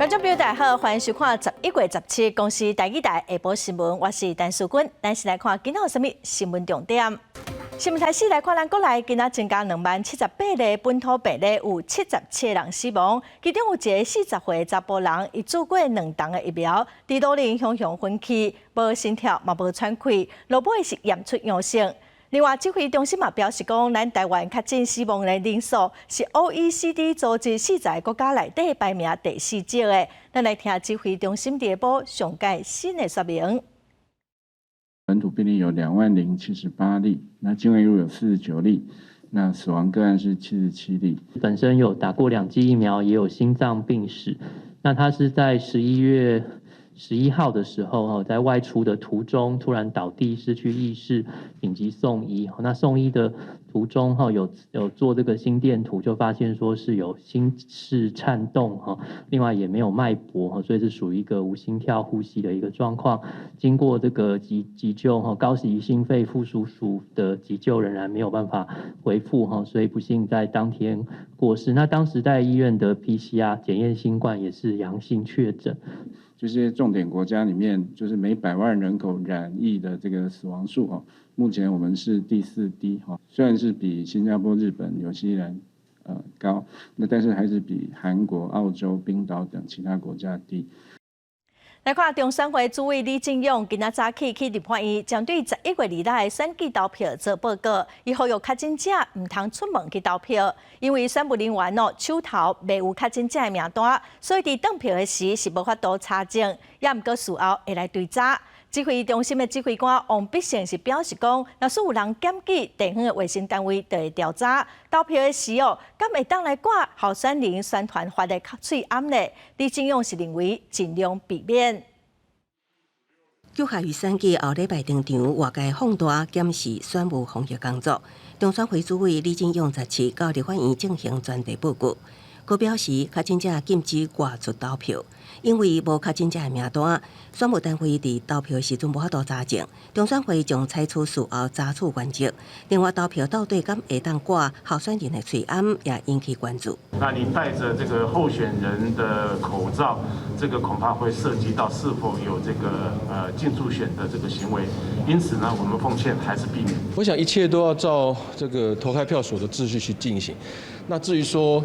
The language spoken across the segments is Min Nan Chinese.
觀眾朋友大家好，歡迎收看11月17公視台語台下晡新聞，我是陳淑君。咱先來看今仔有啥物新聞重點。新聞開始來看，咱國內今仔增加20,078例本土病例，有77個人死亡，其中有一个40歲的查埔人，伊注過兩針的疫苗，佇路頂雄雄昏去，無心跳嘛無喘氣，落尾是驗出陽性。另外，指揮中心嘛表示講，咱台灣確診死亡的人數是 OECD 組織40個國家內底排名第四少的。咱來聽指揮中心下晡上蓋新的說明。本土病例有20,078例，那境外移入有49例，那死亡個案是77例。本身有打過兩劑疫苗，也有心臟病史。那他是在11月11號的時候，在外出的途中突然倒地，失去意識，緊急送醫。那送醫的途中，有做這個心電圖，就發現說是有心室顫動，另外也沒有脈搏，所以是屬於一個無心跳呼吸的一個狀況。經過這個急救，高級心肺復甦術的急救仍然沒有辦法恢復，所以不幸在當天過世。那當時在醫院的 PCR 檢驗新冠也是陽性確診。這些重點國家裡面，就是每百萬人口染疫的這個死亡數哦，目前我們是第四低哈，雖然是比新加坡、日本、紐西蘭高，那但是還是比韓國、澳洲、冰島等其他國家低。來看中選會主委李進勇今仔早起去立法院，針對11月26的選舉投票做報告。伊呼籲確診者毋通出門去投票，因為選務人員哦手頭未有確診者的名單，所以佇轉票的時是無法度查證，也毋過事後會來追查。指揮中心的指揮官王必勝是表示講，若是有人檢舉，地方的衛生單位就會調查。投票的時哦，敢會當來掛候選人宣傳發的喙罨呢？李進勇是認為盡量避免。局限於選舉後禮拜登場，外界放大檢視選務防疫工作。中選會主委李進勇17到立法院進行專題報告，閣表示確診者禁止外出投票，因為無確診者的名單，選務單位佇投票時陣無法度查證。中選會將採取事後查處原則。另外，投票到底敢會當掛候選人的喙罨，也引起關注。那你戴着這個候選人的口罩，這個恐怕會涉及到是否有這個競助選的這個行為。因此呢，我們奉勸還是避免。我想一切都要照這個投開票所的秩序去進行。那至於說，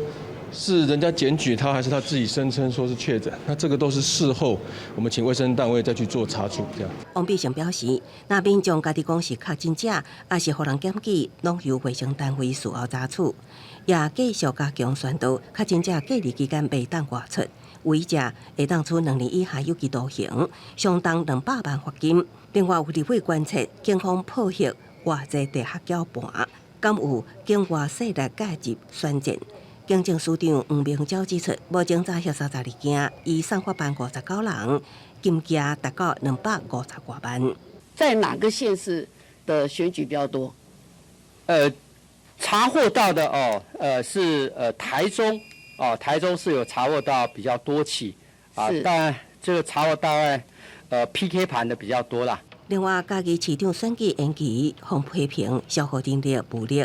是人家檢舉他，還是他自己聲稱說是確診？那這個都是事後，我們請衛生單位再去做查處。這樣。王必勝表示，若民眾家己講是確診者，抑是予人檢舉，攏由衛生單位事後查處。也繼續加強宣導，確診者隔離期間袂當外出，違者會當處2年以下有期徒刑，相當200萬罰金。另外有立委關切，警方破獲偌濟地下攪盤，敢有境外勢力介入選戰？警政署長黃明昭指出，目前查獲32件，已送法辦59人，金額達到250外萬。在哪個縣市的選舉比較多？查獲到的哦，是台中哦，台中是有查獲到比較多起啊，但這個查獲大概PK 盤的比較多啦。另外，嘉義市長選舉延期，予批評消耗人力物力，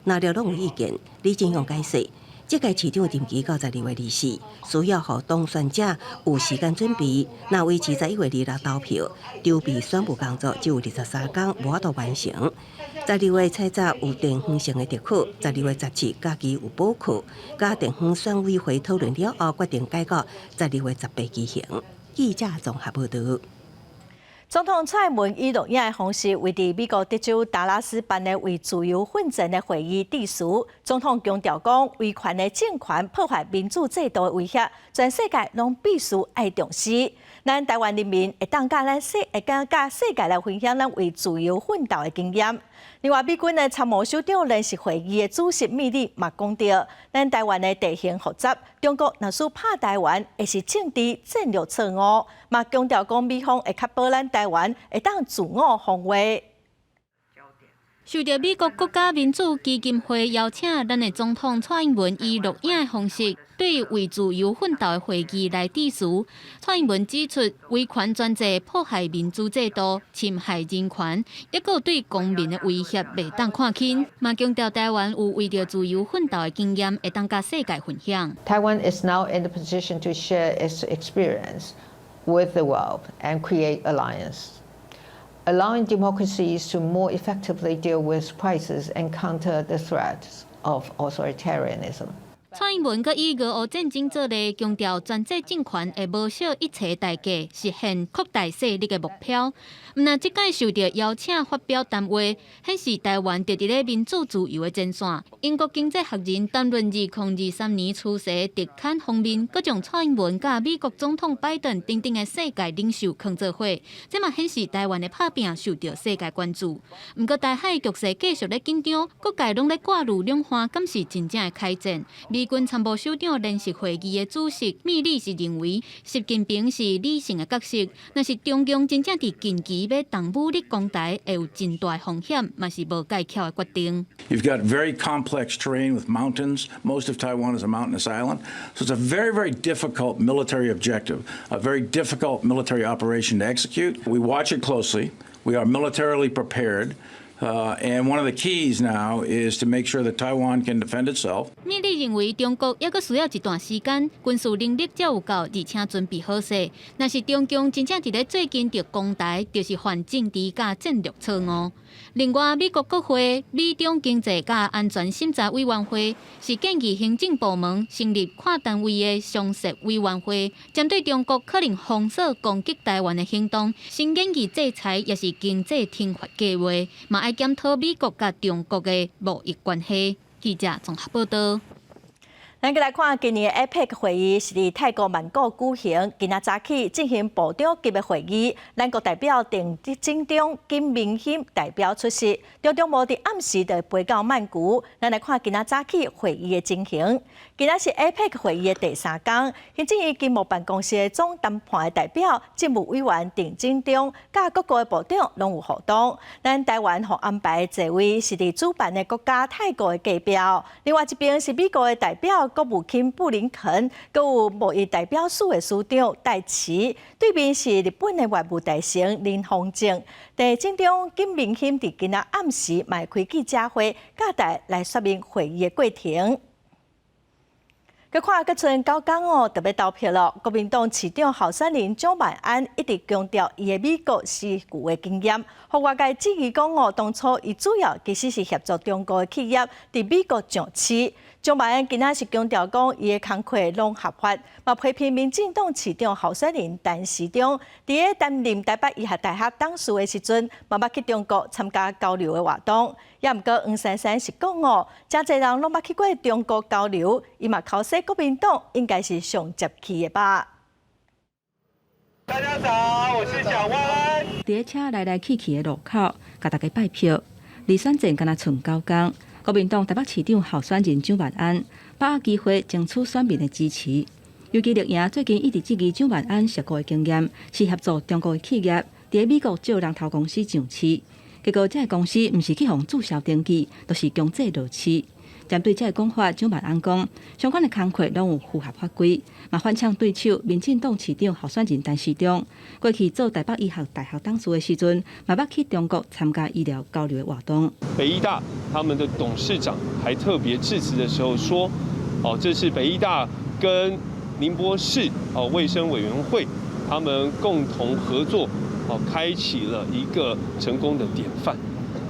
藍綠攏有意見。李進勇解釋，這屆市長任期到12月24，需要予當選者有時間準備。若維持11月26投票，籌備選務工作只有23工，無法度完成。12月採集有地方性的特許，12月17嘉義有補課，佮地方選委會討論了後，決定改到12月18舉行。記者綜合報導。總統蔡英文以錄影的方式，為佇美國德州達拉斯辦的為自由奮戰的會議致辭。總統強調講，威權的政權破壞民主制度的威脅，全世界攏必須愛重視。咱台灣人民會當佮世界來分享咱為自由奮鬥的經驗。另外，美軍的參謀首長聯席會議的主席米利嘛講著，咱台灣的地形複雜，中國若欲拍台灣，會是政治戰略錯誤。嘛強調講，美方會確保咱台灣會當自我防衛。受著美國國家民主基金會邀請，咱的總統蔡英文以錄影的方式，對為自由奮鬥的會議來致辭。蔡英文指出，威權專制破壞民主制度，侵害人權，抑閣對公民的威脅袂當看輕。嘛強調台灣有為著自由奮鬥的經驗，會當佮世界分享。 Taiwan is now in the position to share its experience with the world and create alliance, allowing democracies to more effectively deal with crisis and counter the threats of authoritarianism. 蔡英文閣以俄烏戰爭做例，強調專制政權會無惜一切代價實現擴大勢力的目標。毋但這擺受著邀請發表談話，顯示台灣佇佇咧民主自由的前線。英國經濟學人談論2023年趨勢特刊封面，閣將蔡英文佮美國總統拜登等等的世界領袖囥做伙，這嘛顯示台灣的拍拚受著世界關注。毋過台海局勢繼續咧緊張，各界攏咧掛慮兩岸敢是真正會開戰。美軍參謀首長聯席會議的主席米利是認為，習近平是理性的角色，若是中共真正佇近期欲動武力攻台，會有真大風險，嘛是無蓋蹺的決定。 You've got very complex terrain with mountains. Most of Taiwan is a mountainous island, so it's a very, very difficult military objective, a very difficult military operation to execute. We watch it closely. We are militarily prepared. And one of the keys now is to make sure that Taiwan can defend itself. 米利認為中國猶閣需要一段時間，軍事能力才有夠，而且準備好勢。若是中共真正佇咧最近著攻台，就是犯政治佮戰略錯誤。另外，美國國會美中經濟佮安全審查委員會是建議行政部門成立跨單位的常設委員會，針對中國可能封鎖攻擊台灣的行動，先研議制裁，抑是經濟懲罰計劃，嘛愛檢討美國佮中國的貿易關係。記者綜合報道。咱閣來看今年的 APEC 會議是佇泰國曼谷舉行，今仔早起進行部長級的會議，咱國代表鄭進中、金明欣代表出席，張忠謀佇暗時就飛到曼谷。咱來看今仔早起會議的情形。今仔是 APEC 會議的第三工，行政院經貿辦公室的總談判的代表、政務委員鄭進中，佮各國的部長攏有互動。咱台灣予安排座位是佇主辦的國家泰國的隔壁，另外一邊是美國的代表國務卿布林肯，閣有貿易代表署的署長戴琪，對面是日本的外務大臣林芳正。鄭進中、金明欣佇今仔暗時嘛會開記者會，佮大家來說明會議的過程。閣看閣賰9工哦，就欲投票囉。國民黨市長候選人蔣萬安一直強調伊的美國施僱的經驗，予外界質疑講哦，當初伊主要其實是協助中國的企業佇美國上市。蔣萬安今仔是強調講，伊的工課攏合法，嘛批評民進黨市長候選人陳時中，佇咧擔任台北醫學大學董事的時陣，嘛捌去中國參加交流的活動。也毋過黃珊珊是講哦，誠濟人攏捌去過中國交流，伊嘛剾洗國民黨應該是上接氣的吧。大家早，我是蔣萬安。佇車來來去去的路口，共大家拜票。離選戰干焦賰9工。國民黨台北市長候選人蔣萬安把握機會爭取選民的支持。尤其綠營最近一直質疑蔣萬安涉過的經驗是協助中國的企業佇美國借人頭公司上市，結果這个公司毋是去予註銷登記，就是強制落市。針對這个講法，蔣萬安講，相關的工課攏有符合法規，嘛反嗆對手民進黨市長候選人陳時中，過去做台北醫學大學董事的時陣，嘛捌去中國參加醫療交流的活動。北醫大他們的董事長還特別致辭的時候說：“哦，這是北醫大跟寧波市哦衛生委員會他們共同合作，哦，開啟了一個成功的典範。”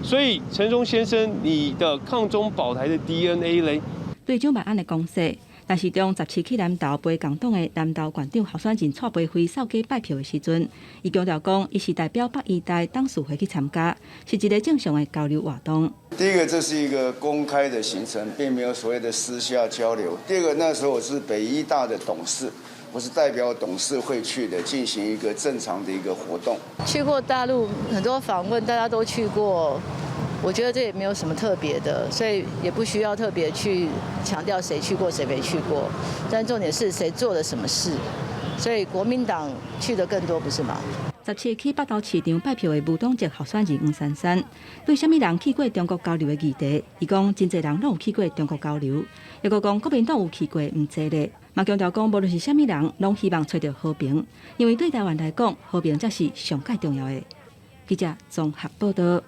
所以陳時中先生，你的抗中保台的 DNA 咧？對蔣萬安的攻勢，陳時中17去南投陪共黨的南投縣長候選人蔡培慧掃街拜票的時陣，伊強調講，伊是代表北醫大董事會去參加，是一個正常的交流活動。第一個，這是一個公開的行程，並沒有所謂的私下交流。第二個，那時候我是北醫大的董事，我是代表董事會去的，進行一個正常的一個活動。去過大陸很多訪問，大家都去過。我覺得這也沒有什麼特別的，所以也不需要特別去強調誰去過誰沒去過。但重點是誰做了什麼事，所以國民黨去的更多，不是嗎？ 17去北投市場拜票的無黨籍候選人黃珊珊，對啥物人去過中國交流的議題，伊講真濟人攏有去過中國交流，抑閣講國民黨有去過毋濟咧，嘛強調講無論是啥物人，攏希望揣著和平，因為對台灣來講，和平才是上蓋重要的。記者綜合報道。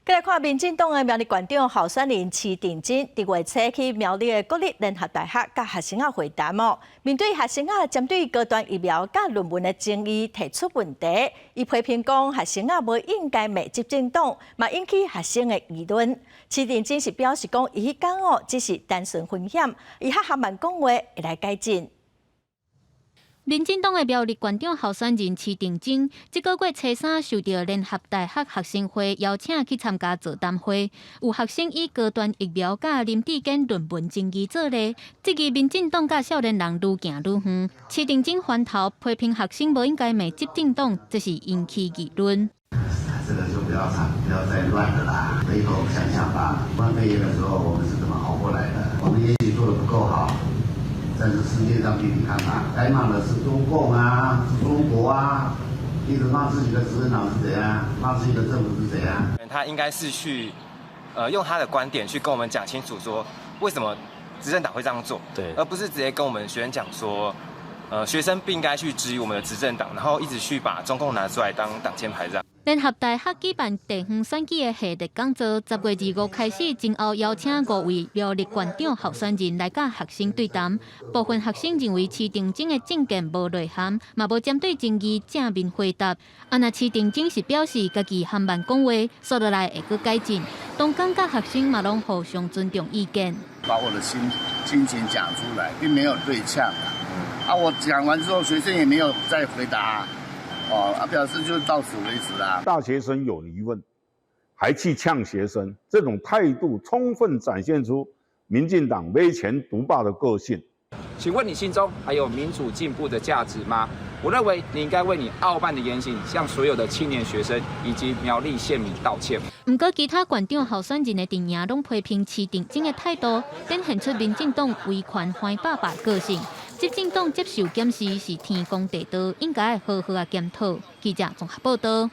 過來看民進黨的苗栗縣長候選人施廷楨，佇月初去苗栗的國立聯合大學佮學生仔會談哦。面對學生仔針對高端疫苗佮論文的爭議提出問題，伊批評講學生仔無應該罵執政黨，嘛引起學生的議論。施廷楨是表示講，伊彼工哦只是單純分享，伊較含慢講話會來改進。民進黨的苗栗縣長候選人施廷楨，這個月初三受著聯合大學學生會邀請去參加座談會，有學生以高端疫苗佮林智堅論文爭議做例，質疑民進黨佮少年人愈行愈遠。施廷楨翻頭批評學生無應該罵執政黨，這是引起議論。這個就不要吵，不要再亂了啦。回頭想想吧，武漢肺炎的時候我們是怎麼熬過來的？我們也許做得不夠好。但是世界上比比看嘛，該罵的是中共啊，是中國啊，一直罵自己的執政黨是怎樣，罵自己的政府是怎樣。他應該是去，用他的觀點去跟我們講清楚，說為什麼執政黨會這樣做，而不是直接跟我們學生講說，學生不應該去質疑我們的執政黨，然後一直去把中共拿出來當擋箭牌這樣。聯合大學舉辦地方選舉的系列講座，10月25開始，前後邀請五位苗栗縣長候選人來佮學生對談。部分學生認為施廷楨的政見無內涵，嘛無針對爭議正面回答。啊，若施廷楨是表示家己含慢講話，煞落來會閣改進。同工佮學生嘛攏互相尊重意見。把我的心情講出來，並沒有對嗆啊。我講完之後，學生也沒有再回答。哦，啊，表示就到此為止啦。大學生有疑問，還去嗆學生，這種態度充分展現出民進黨威權獨霸的個性。請問你心中還有民主進步的價值嗎？我認為你應該為你傲慢的言行向所有的青年學生以及苗栗縣民道歉。毋過，其他縣長候選人的陣營攏批評施廷楨的態度，展現出民進黨威權歡爸爸個性。執政黨接受檢視是天公地道，應該好好仔檢討。記者綜合報道。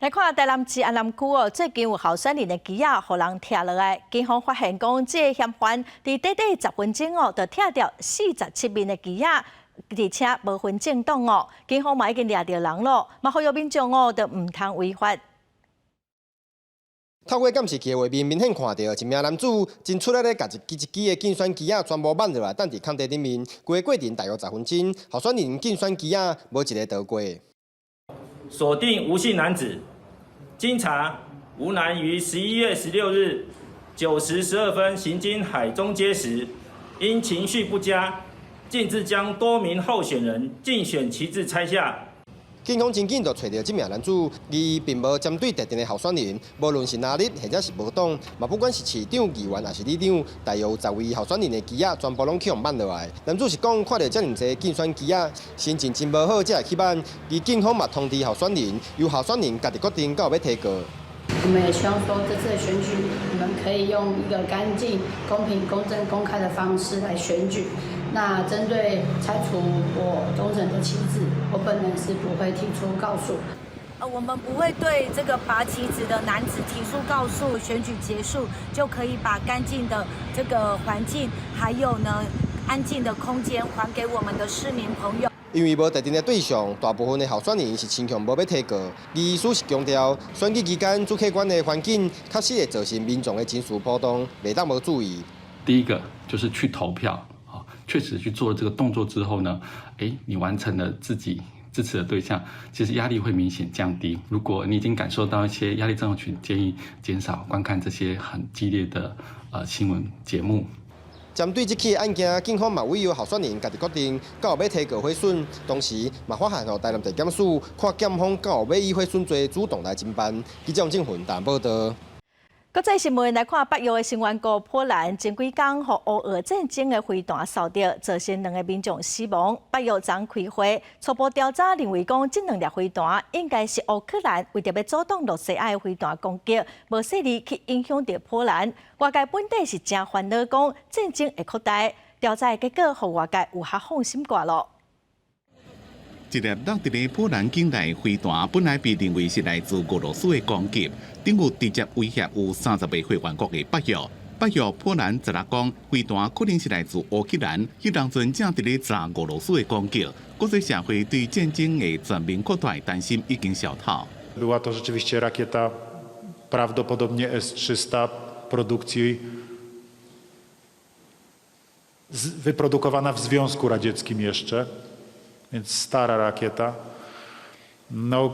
來看台南市安南區哦，最近有候選人的旗仔，予人拆落來，警方發現講，這個嫌犯佇短短10分鐘哦，就拆掉47面的旗仔，而且無分政黨哦，警方嘛已經掠著人囉，嘛呼籲民眾哦，就毋通違法。透過監視器的畫面，明顯看著一名男子真出力咧，共一支一支的競選旗仔全部挽落來，擲佇空地頂面。規個過程大約十分鐘，候選人競選旗仔無一个倒過。鎖定吳姓男子，經查，吳男於11月16日9時12分行經海中街時，因情緒不佳，徑自將多名候選人競選旗幟拆下。警方真緊就揣著這名男子，伊並無針對特定的候選人，無論是藍綠或者是無黨，嘛不管是市長、議員抑是里長，大約有10位候選人的旗仔全部攏去予挽落來。男子是講看著遮爾濟競選旗仔，心情真無好，才會去挽。而警方嘛通知候選人，由候選人家己決定敢有欲提告。我們也希望說，這次的選舉，我們可以用一個乾淨、公平、公正、公開的方式來選舉。那針對拆除我忠誠的旗幟，我本人是不會提出告訴。我們不會對這個拔旗子的男子提出告訴。選舉結束就可以把乾淨的這個環境，還有呢安靜的空間還給我們的市民朋友。因為無特定的對象，大部分的候選人是親像無欲提告。意思是強調，選舉期間主客觀的環境確實會造成民眾的情緒波動，袂當無注意。第一個就是去投票。確實去做了這個動作之後呢，誒，你完成了自己支持的對象，其實壓力會明顯降低。如果你已經感受到一些壓力症候群，建議減少觀看這些很激烈的新聞節目。針對這起案件，警方嘛委由候選人家己決定，敢有欲提告毀損，同時嘛發函予台南地檢署，看檢方敢有欲以毀損罪主動來偵辦。記者王正雲台報道。國際新聞來看，北約的成員國波蘭前幾工予烏俄戰爭的飛彈掃著，造成兩個民眾死亡。北約昨開會初步調查，認為講這兩粒飛彈應該是烏克蘭為著欲阻擋羅西亞的飛彈攻擊，無細膩去影響著波蘭。外界本底是誠煩惱，講戰爭會擴大。調查的結果，予外界有較放心寡囉。一粒落佇咧波蘭境內飛彈，本來被認為是來自俄羅斯的攻擊，頂有直接威脅有30個會員國的北約。北約波蘭十六講，飛彈可能是來自烏克蘭，彼當陣正佇咧查俄羅斯的攻擊。國際社會對戰爭的全面擴大擔心已經消透。 Była to rzeczywiście rakieta prawdopodobnie S-300 produkcji wyprodukowana w Związku Radzieckim jeszcze, więc stara rakieta. No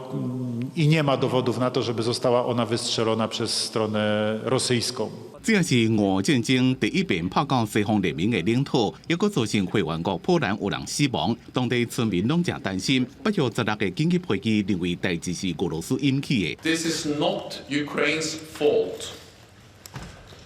i nie ma dowodów na to, żeby została ona wystrzelona przez stronę rosyjską. 這也是俄戰爭第一遍拍到西方聯盟的領土，抑閣造成會員國波蘭有人死亡，當地村民攏誠擔心。北約十六个緊急會議認為代誌是俄羅斯引起的。 This is not Ukraine's fault.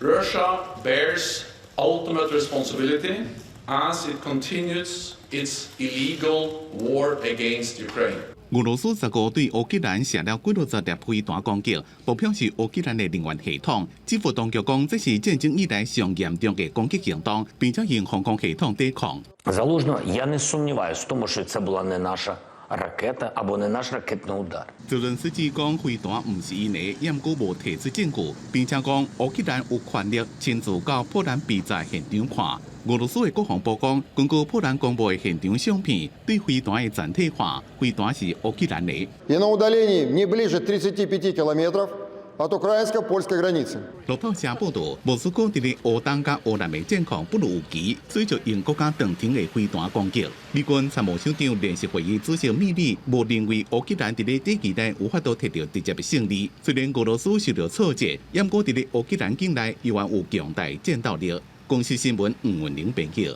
Russia bears ultimate responsibility as it continues its illegal war against Ukraine. 俄羅斯15對烏克蘭射了幾落十粒飛彈攻擊，目標是烏克蘭的能源系統。基輔當局講，這是戰爭以來上嚴重的攻擊行動，並且用防空系統抵抗。 Залужного, я не сумніваюся в тому, що це була не наша ракета або не наш ракетний удар. 澤倫斯基講飛彈毋是𪜶的，毋過無提出證據，並且講烏克蘭有權力親自到波蘭比賽現場看。俄羅斯的國防部講，根據波蘭公布的現場相片，對飛彈的殘體看，飛彈是烏克蘭的。 И на удалении не ближе 35 километров от украинско-польской границы. 路透社報道，莫斯科佇咧烏東佮烏南的戰況不如預期，隨著英國佮長程的飛彈攻擊。美軍參謀首長聯席會議主席米利無認為烏克蘭佇咧短期內有法度摕著直接的勝利。雖然俄羅斯受著挫折，毋過佇咧烏克蘭境內猶原有強大戰鬥力。公視新聞吳文玲編輯。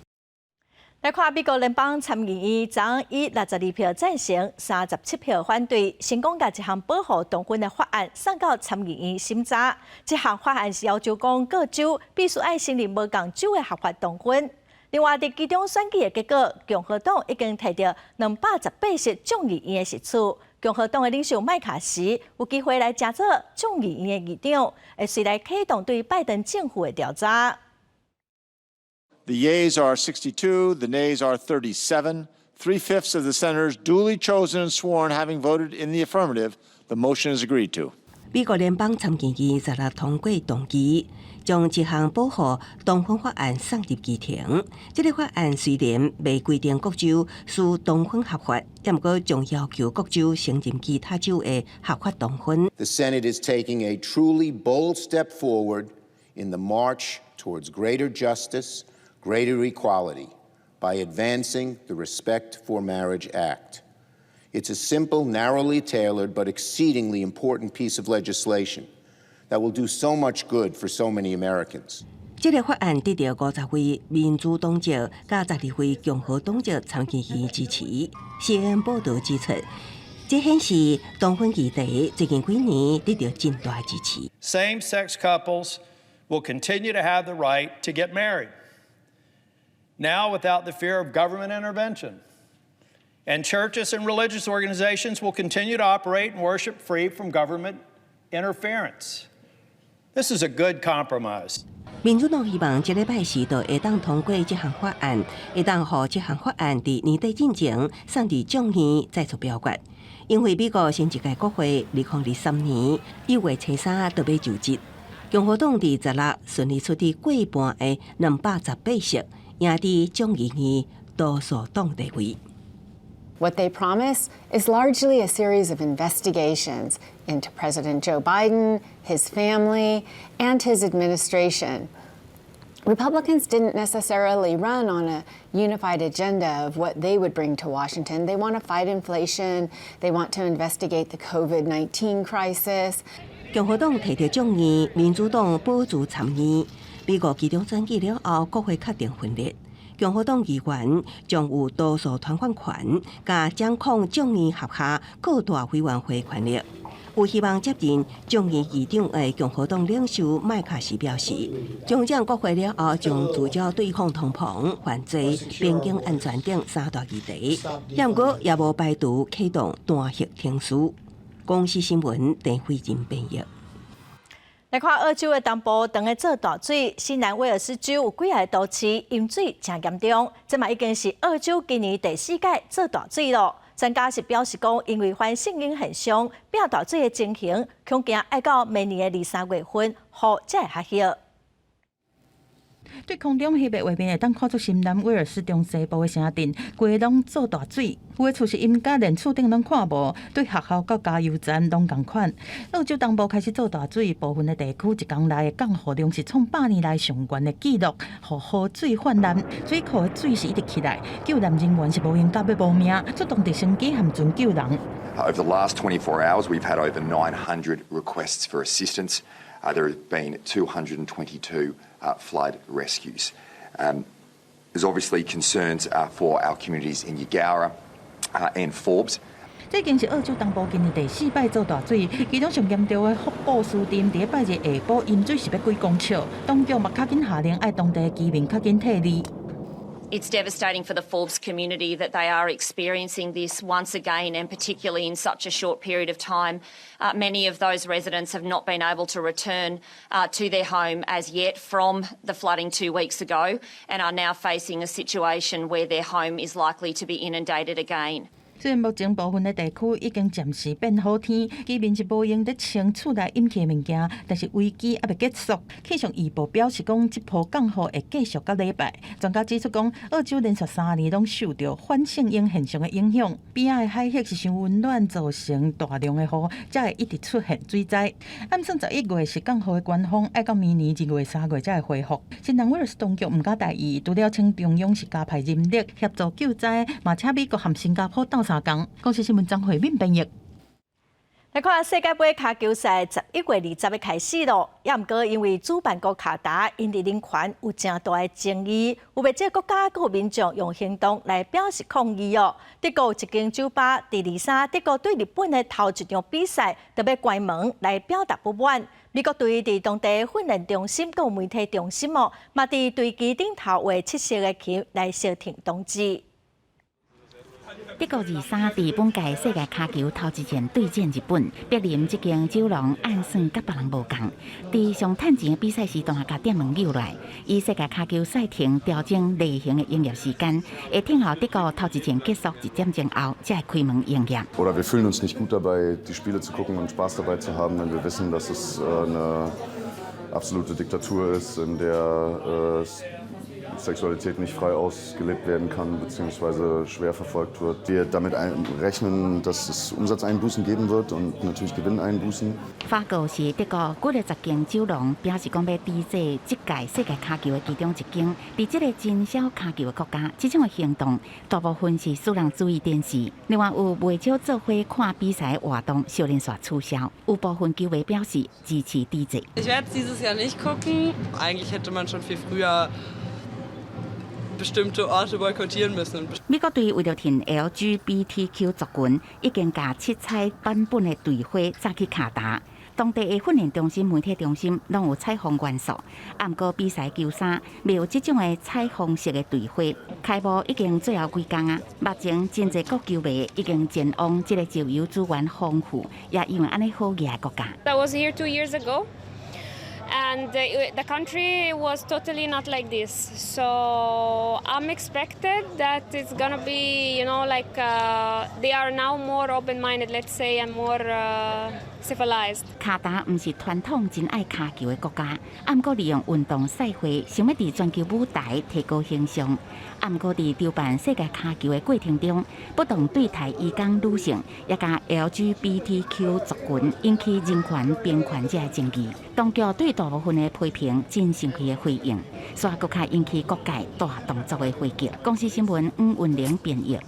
來看美國聯邦參議院昨以62票贊成、37票反對，成功共一項保護同婚的法案送到參議院審查。這項法案是要求講各州必須愛承認無仝州的合法同婚。另外，佇期中選舉的結果，共和黨已經摕著218席眾議院的席次。共和黨的領袖麥卡錫有機會來成做眾議院的議長，會隨來啟動對拜登政府的調查。 The yeas are 62, the nays are 37. Three-fifths of the senators duly chosen and sworn having voted in the affirmative, the motion is agreed to. 美國聯邦參議院十六通過動議，將一項保護同婚法案送入議程。這个法案雖然未規定各州須同婚合法，毋過將要求各州承認其他州的合法同婚。 The Senate is taking a truly bold step forward in the march towards greater justice, greater equality by advancing the Respect for Marriage Act. It's a simple, narrowly tailored, but exceedingly important piece of legislation that will do so much good for so many Americans. 這个法案得著50位民主黨籍佮12位共和黨籍參議員支持。CNN 報導指出，這顯示同婚議題最近幾年得著真大支持。 Same-sex couples will continue to have the right to get married, now without the fear of government intervention. And churches and religious organizations will continue to operate and worship free from government interference. This is a good compromise. 民主黨希望這禮拜四就會當通過這項法案，會當予這項法案佇年底進前送佇眾院再做表決。因為美國新一屆國會2023年1月初3就欲就職，共和黨佇十六順利取得過半的218席，贏佇眾議院多數黨地位。 What they promise is largely a series of investigations into President Joe Biden, his family, and his administration. Republicans didn't necessarily run on a unified agenda of what they would bring to Washington. They want to fight inflation. They want to investigate the COVID-19 crisis. 共和黨提著眾議，民主黨保住參議。美國期中選舉了後，國會確定分裂。共和黨議員將有多數團選權，佮掌控眾議轄下各大委員會權力。有希望接任眾議議長的共和黨領袖麥卡錫表示，掌掌國會了後，將聚焦對抗通膨、犯罪、邊境安全等三大議題。毋過也無排除啟動彈劾程序。公視新聞鄧慧仁編譯。來看澳洲的東部，當咧做大水，新南威爾士州有幾个都市淹水誠嚴重，這嘛已經是澳洲今年第四屆做大水囉。專家是表示講，因為反聖嬰現象變大水的情形，恐驚愛到明年的二三月份，雨才會較歇。對空中翕的畫面會當看出新南威爾士中西部的城鎮，規攏做大水，有的厝是淹甲連厝頂攏看無，對學校佮加油站攏仝款。澳洲東部開始做大水，部分的地區一工內的降雨量是創100年來上懸的紀錄，予河水泛濫，水庫的水是一直起來，救難人員是無閒甲欲無命，出動直升機和船救人。 Over the last 24 hours, we've had over 900 requests for assistance. There have been 222 flood rescues. There's obviously concerns for our communities in Eugowra and Forbes. 這已經是澳洲東部今年第四擺做大水，其中上嚴重的福布斯鎮，佇拜日下晡淹水是欲幾公尺，當局嘛較緊下令愛當地居民較緊撤離。 It's devastating for the Forbes community that they are experiencing this once again, and particularly in such a short period of time. Many of those residents have not been able to return to their home as yet from the flooding 2 weeks ago and are now facing a situation where their home is likely to be inundated again. 雖然目前部分的地區已經暫時變好天，居民是無閒佇清厝內淹去的物件，但是危機猶未結束。氣象預報表示講，這波降雨會繼續到禮拜。專家指出講，澳洲連續3年攏受著反聖嬰現象的影響，邊仔的海域是傷溫暖，造成大量的雨，才會一直出現水災。按算11月是降雨的高峰，愛到明年2月3月才會恢復。新南威爾士當局毋敢大意，除了請中央是加派人力協助救災，嘛請美國和新加坡鬥相共。公視新聞張惠敏編譯。來看世界盃跤球賽11月20日開始咯，也毋過因為主辦國卡達𪜶佇人權有誠大的爭議，有袂少國家閣有民眾用行動來表示抗議哦。德國一間酒吧佇二三德國對日本的頭一場比賽就欲關門來表達不滿。美國隊佇當地訓練中心佮媒體中心哦，嘛佇隊旗頂頭畫七色的旗來相挺同志。德國二三佇本屆世界跤球頭一戰對戰日本，柏林這間酒廊按算佮別人無仝，佇上趁錢的比賽時段共店門扭來，依世界跤球賽程調整例行的營業時間，會聽候德國頭一戰結束一點鐘後才會開門營業。 Oder wir fühlen uns nicht gut dabei, die Spiele zu gucken und Spaß dabei zu haben, wenn wir wissen, dass es eine absolute Diktatur ist, in der Sexualität nicht frei ausgelebt werden kann bzw. schwer verfolgt wird. Wir damit rechnen, dass es Umsatzeinbußen geben wird und natürlich Gewinneinbußen. 法國是德國幾若十間酒廊表示講欲抵制這屆世界跤球的其中一間。佇這个真少跤球的國家，這種的行動大部分是私人主義電視。另外有袂少做伙看比賽的活動，小連續取消。有部分球迷表示支持抵制。 Ich werde dieses Jahr nicht gucken. Eigentlich hätte man schon viel früher bestimmte Orte boykottieren müssen. 美國隊為著挺 LGBTQ 族群，已經共七彩版本的隊徽紮去卡達。當地的訓練中心、媒體中心攏有彩虹元素。毋過比賽球衫未有這種的彩虹色的隊徽。開幕已經最後幾工啊，目前真濟國球迷已經前往這个石油資源豐富，也因為按呢好額的國家。 I was here 2 years ago. And the country was totally not like this. So I'm expected that it's gonna be like they are now more open-minded, let's say, and more civilized. 卡達毋是傳統真愛跤球的國家，毋過利用運動賽會，想欲佇全球舞台提高形象。毋過佇籌辦世界跤球的過程中，不斷對待移工女性，也佮 LGBTQ 族群引起人權平權這个爭議。當局對大部分的批評真生氣的回應，煞閣較引起各界大動作的回擊。公視新聞黃雲玲編譯。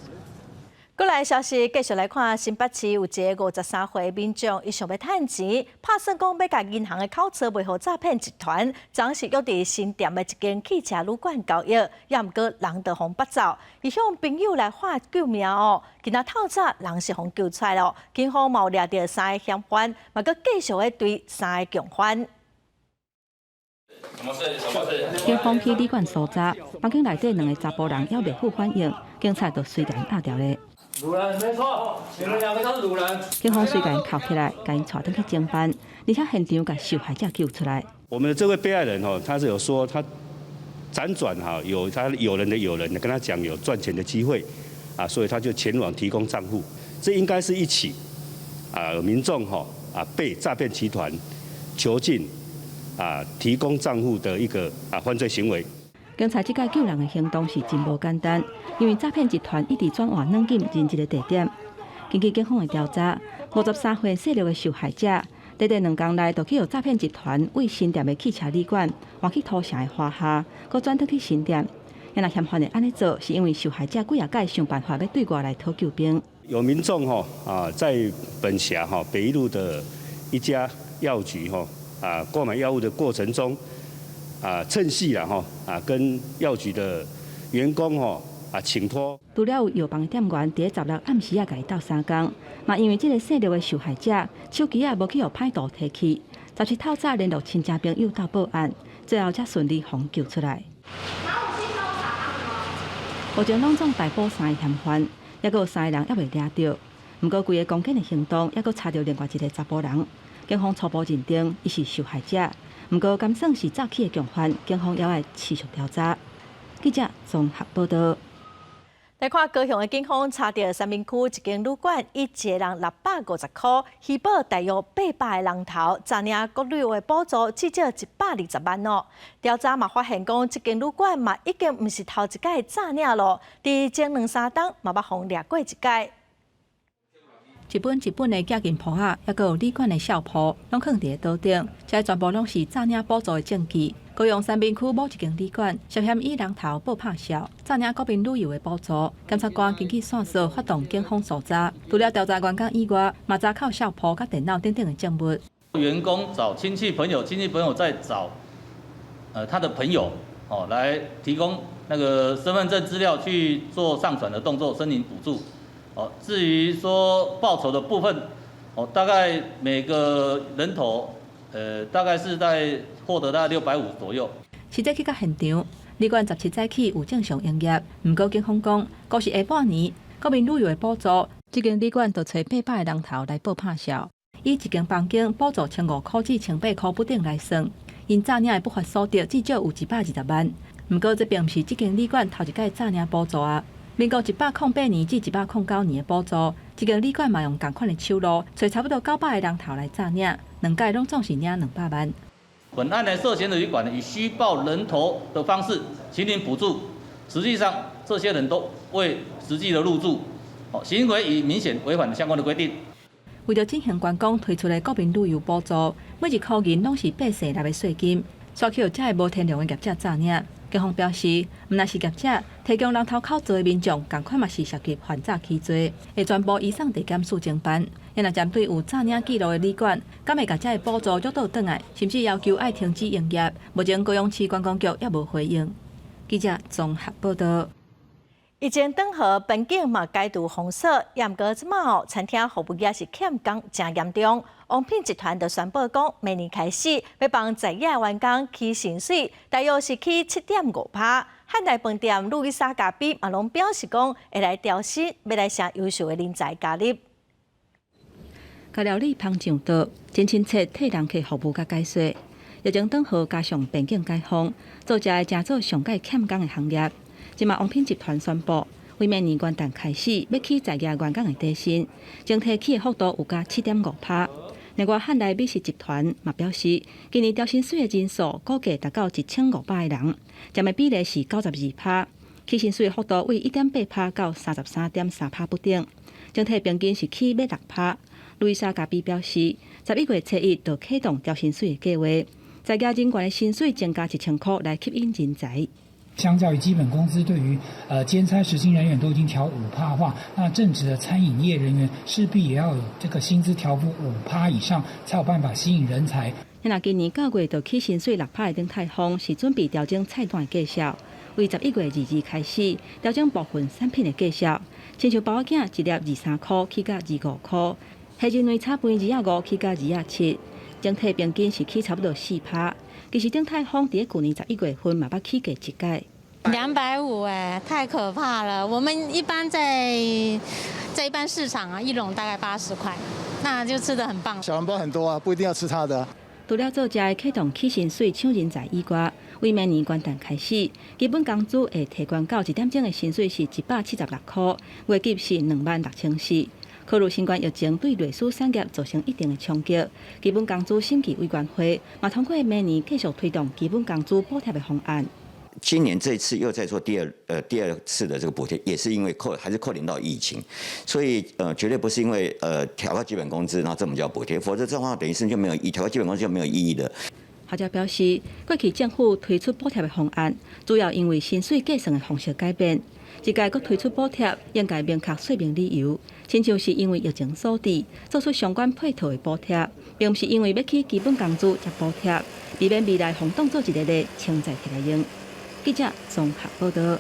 過來消息，繼續來看新北市有一个53歲民眾，伊想欲趁錢，拍算講欲共銀行的口冊賣予詐騙集團，昨是約佇新店的一間汽車旅館交易，也毋過人就予縛走，伊向朋友來喊救命哦，今仔透早人是予救出來囉，警方嘛有掠著三个嫌犯，嘛閣繼續咧追三个共犯。警方去旅館搜查，房間內底兩个查埔人猶未付反應，警察就隨共押牢咧。擄人沒錯，你們兩個都是擄人。警方隨共銬起來，共𪜶帶轉去偵辦，而且現場共受害者救出來。我們的這位被害人哦，他是有說他輾轉哈，有他友人的友人跟他講有賺錢的機會，啊，所以他就前往提供帳戶。這應該是一起啊，民眾吼啊被詐騙集團囚禁啊，提供帳戶的一個啊犯罪行為。警察這擺救人的行動是真無簡單，因為詐騙集團一直轉換軟禁人質的地點。根據警方的調查，53歲姓劉的受害者，短短2工內就去予詐騙集團為新店的汽車旅館換去土城的華廈，閣轉轉去新店。若嫌犯會按呢做，是因為受害者幾仔擺想辦法欲對外來討救兵。有民眾吼啊，在本轄哈北一路的一家藥局吼啊購買藥物的過程中啊，趁隙啦吼啊跟藥局的員工吼啊請託。除了有藥房店員佇16暗時仔共伊鬥相共，嘛因為這个姓劉的受害者手機仔無去予歹徒提去，17透早聯絡親戚朋友鬥報案，最後才順利予救出來。目前攏總逮捕三个嫌犯，猶閣有三个人猶未掠著。毋過規个攻堅的行動，猶閣查著另外一个查埔人，警方初步認定伊是受害者，毋過敢算是早起的共犯，警方猶愛持續調查。記者綜合報道。來看高雄的警方查著三民區一間旅館，以一个人650箍，虛報大約800个人頭，詐領國旅遊的補助至少120萬哦。調查嘛發現講，這間旅館嘛已經毋是頭一擺詐領囉，佇前兩三冬嘛捌予掠過一擺。一本一本的寄銀簿仔，猶閣有旅館的數簿，攏囥佇咧桌頂，這全部攏是詐領補助的證據。高雄三民區某一間旅館涉嫌以人頭報拍數，詐領國民旅遊的補助。檢察官根據線索發動警方搜查，除了調查員工以外，嘛查扣數簿佮電腦等等的證物。員工找親戚朋友，親戚朋友再找，他的朋友，哦，來提供那個身份證資料去做上傳的動作，申領補助。哦，至於說報酬的部分，哦，大概每個人頭，大概是在獲得大概650左右。實際去到現場，旅館17早起有正常營業，毋過警方講，閣是下半年國民旅遊的補助，這間旅館就揣800个人頭來報拍數，以一間房間補助1500至1800箍不等來算，𪜶詐領的不法所得至少有120萬。毋過這並毋是這間旅館頭一擺詐領補助啊。民國108年至109年的補助，這間旅館嘛用仝款的手路，揣差不多900个人頭來詐領，兩擺攏總是領200萬。本案的涉嫌的旅館以虛報人頭的方式請領補助，實際上這些人都未實際的入住，行為已明顯違反相關的規定。為著振興觀光推出的國民旅遊補助，每一箍銀攏是百姓納的稅金，煞去予這个無天良的業者詐領。警方表示，毋但是業者提供人頭口座的民眾，仝款嘛是涉及犯詐欺罪，會全部移送地檢署偵辦。若針對有詐領記錄的旅館，敢會共這个補助掠倒轉來，甚至要求愛停止營業。目前高雄市觀光局猶無回應。記者綜合報道。疫情斷河邊境嘛解除封鎖，毋過這馬哦，餐廳服務業是欠工誠嚴重。王品集團就宣布講，明年開始欲幫在業員工起薪水，大約是起7.5%。漢來飯店路易莎咖啡嘛攏表示講，會來調薪，欲來吸優秀的人才加入。共料理捧上桌，真親切替人客服務佮解說。疫情斷河加上邊境解封，做食的誠做上蓋欠工的行業。這馬王品集團宣布，為明年元旦開始，欲起在業員工的底薪，整體起的幅度有加7.5%。另外，漢來美食集團嘛表示，今年調薪水的人數估計達到1500個人，佔的比例是92%。起薪水的幅度為1.8%到33.3%不等，整體平均是起欲6%。路易莎咖啡表示，11月初1就啟動調薪水的計劃，在業人員的薪水增加1000箍來吸引人才。相較於基本工資，對於兼差時薪人員都已經調5%的話，那正職的餐飲業人員勢必也要有這個薪資調幅5%以上，才有辦法吸引人才。那今年9月就起薪水6%的鼎泰豐是準備調整菜單的價數，為11月22開始調整部分產品的價數，親像包仔餅一粒23箍起到25箍，黑人奶炒飯25起到27，整體平均是起差不多4%。其實鼎泰豐佇舊年11月份嘛捌起價一擺。 250哎，太可怕了！我們一般在一般市場啊，一籠大概80塊，那就吃得很棒。小籠包很多啊，不一定要吃它的。除了做食的啟動起薪水搶人才以外，為明年元旦開始，基本工資會提懸到一點鐘的薪水是176塊，月給是26,400。考慮新冠疫情對類似產業造成一定的衝擊，基本工資審計委員會嘛通過明年繼續推動基本工資補貼的方案。今年這次又再做第二次的這個補貼，也是因為扣還是扣連到疫情，所以絕對不是因為調高基本工資，然後這麼叫補貼，否則這話等於是就沒有意調高基本工資就沒有意義的。學者表示，過去政府推出補貼的方案，主要因為薪水計算的方式改變。這屆閣推出補貼，應該明確說明理由，親像是因為疫情所致，做出相關配套的補貼，並毋是因為欲起基本工資才補貼，避免未來予當做一个例清再提來用。記者綜合報道。